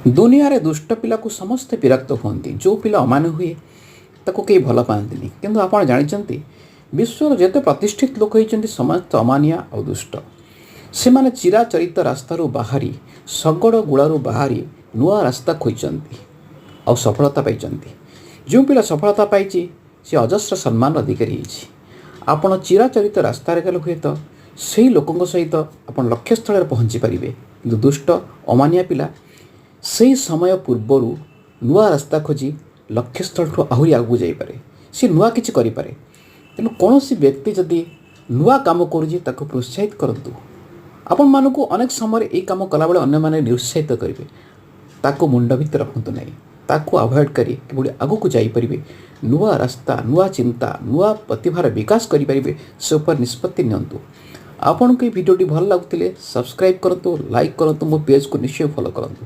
ଦୁନିଆରେ ଦୁଷ୍ଟ ପିଲାକୁ ସମସ୍ତେ ବିରକ୍ତ ହୁଅନ୍ତି। ଯେଉଁ ପିଲା ଅମାନ୍ୟ ହୁଏ, ତାକୁ କେହି ଭଲ ପାଆନ୍ତିନି। କିନ୍ତୁ ଆପଣ ଜାଣିଛନ୍ତି, ବିଶ୍ୱର ଯେତେ ପ୍ରତିଷ୍ଠିତ ଲୋକ ହେଇଛନ୍ତି, ସମସ୍ତେ ଅମାନିଆ ଆଉ ଦୁଷ୍ଟ। ସେମାନେ ଚିରାଚରିତ ରାସ୍ତାରୁ ବାହାରି, ଶଗଡ଼ ଗୁଳାରୁ ବାହାରି ନୂଆ ରାସ୍ତା ଖୋଜିଛନ୍ତି ଆଉ ସଫଳତା ପାଇଛନ୍ତି। ଯେଉଁ ପିଲା ସଫଳତା ପାଇଛି, ସେ ଅଜସ୍ର ସମ୍ମାନର ଅଧିକାରୀ ହେଇଛି। ଆପଣ ଚିରାଚରିତ ରାସ୍ତାରେ ଗଲେ ହୁଏତ ସେଇ ଲୋକଙ୍କ ସହିତ ଆପଣ ଲକ୍ଷ୍ୟସ୍ଥଳରେ ପହଞ୍ଚି ପାରିବେ, କିନ୍ତୁ ଦୁଷ୍ଟ ଅମାନିଆ ପିଲା ସେଇ ସମୟ ପୂର୍ବରୁ ନୂଆ ରାସ୍ତା ଖୋଜି ଲକ୍ଷ୍ୟସ୍ଥଳଠୁ ଆହୁରି ଆଗକୁ ଯାଇପାରେ। ସେ ନୂଆ କିଛି କରିପାରେ। ତେଣୁ କୌଣସି ବ୍ୟକ୍ତି ଯଦି ନୂଆ କାମ କରୁଛି, ତାକୁ ପ୍ରୋତ୍ସାହିତ କରନ୍ତୁ। ଆପଣମାନଙ୍କୁ ଅନେକ ସମୟରେ ଏଇ କାମ କଲାବେଳେ ଅନ୍ୟମାନେ ନିରୁତ୍ସାହିତ କରିବେ। ତାକୁ ମୁଣ୍ଡ ଭିତରେ ରଖନ୍ତୁ ନାହିଁ। ତାକୁ ଆଭଏଡ଼ କରି କିଭଳି ଆଗକୁ ଯାଇପାରିବେ, ନୂଆ ରାସ୍ତା, ନୂଆ ଚିନ୍ତା, ନୂଆ ପ୍ରତିଭାର ବିକାଶ କରିପାରିବେ, ସେ ଉପରେ ନିଷ୍ପତ୍ତି ନିଅନ୍ତୁ। ଆପଣଙ୍କୁ ଏଇ ଭିଡ଼ିଓଟି ଭଲ ଲାଗୁଥିଲେ ସବସ୍କ୍ରାଇବ୍ କରନ୍ତୁ, ଲାଇକ୍ କରନ୍ତୁ, ମୋ ପେଜ୍କୁ ନିଶ୍ଚୟ ଫଲୋ କରନ୍ତୁ।